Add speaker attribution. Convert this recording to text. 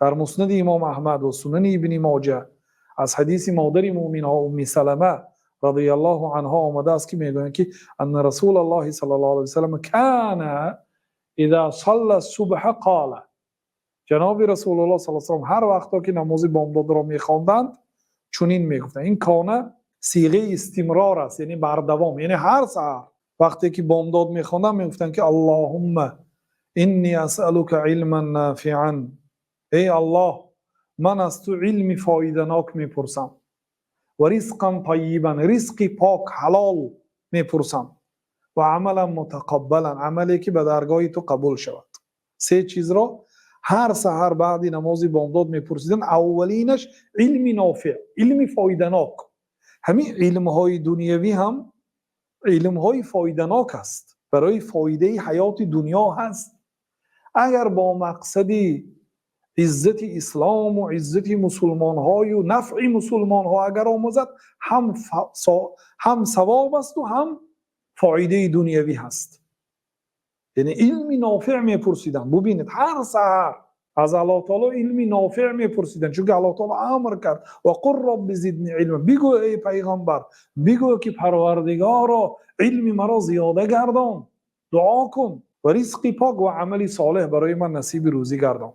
Speaker 1: Дар Муснади Имом Аҳмад ва Сунани Ибни Моҷа аз ҳадиси модари мӯъминҳо Умми Салама розияллоҳу анҳо омадааст, ки мегӯянд, ки أن رسول الله صلى الله عليه وسلم كان إذا صلى الصبح قال. Ҷаноби Расулуллоҳ саллаллоҳу алайҳи васаллам ҳар вақто ки намози бомдодро мехонданд, чунин мегуфтанд. Ин кона сиғаи истимрор аст, яъне бардавом, яъне ҳар саҳар вақте ки бомдод мехонданд, мегуфтанд, ки اللهم إني أسألك علما نافعا. Эй Аллоҳ, ман аз ту илми фоиданок мепурсам, ورزقا طيبا, ризқи пок, ҳалол мепурсам, وعملا متقبلا, амале ки ба даргоҳи ту қабул шавад. Се чизро ҳар саҳар баъди намози бомдод мепурсиданд. Аввалинаш илми нофеъ, илми фоиданок. Ҳамин илмҳои дунявӣ ҳам илмҳои фоиданок аст, барои фоидаи ҳаёти дунё ҳаст. Агар бо мақсади иззати ислому иззати мусулмонҳою нафъи мусулмонҳо агар омӯзад, ҳам савоб асту ҳам фоидаи дунявӣ ҳаст. Яъне илми нофеъ мепурсиданд. Бубинед, ҳар саҳар аз Аллоҳ таоло илми нофеъ мепурсиданд, чунки Аллоҳ таоло амр кард: وقل رب زدني علما. Бигӯ, эй пайғамбар, бигӯ, ки Парвардигоро, илми маро зиёда гардон, дуо кун, ва ризқи пок ва амали солеҳ барои ман насиби рӯзӣ гардон.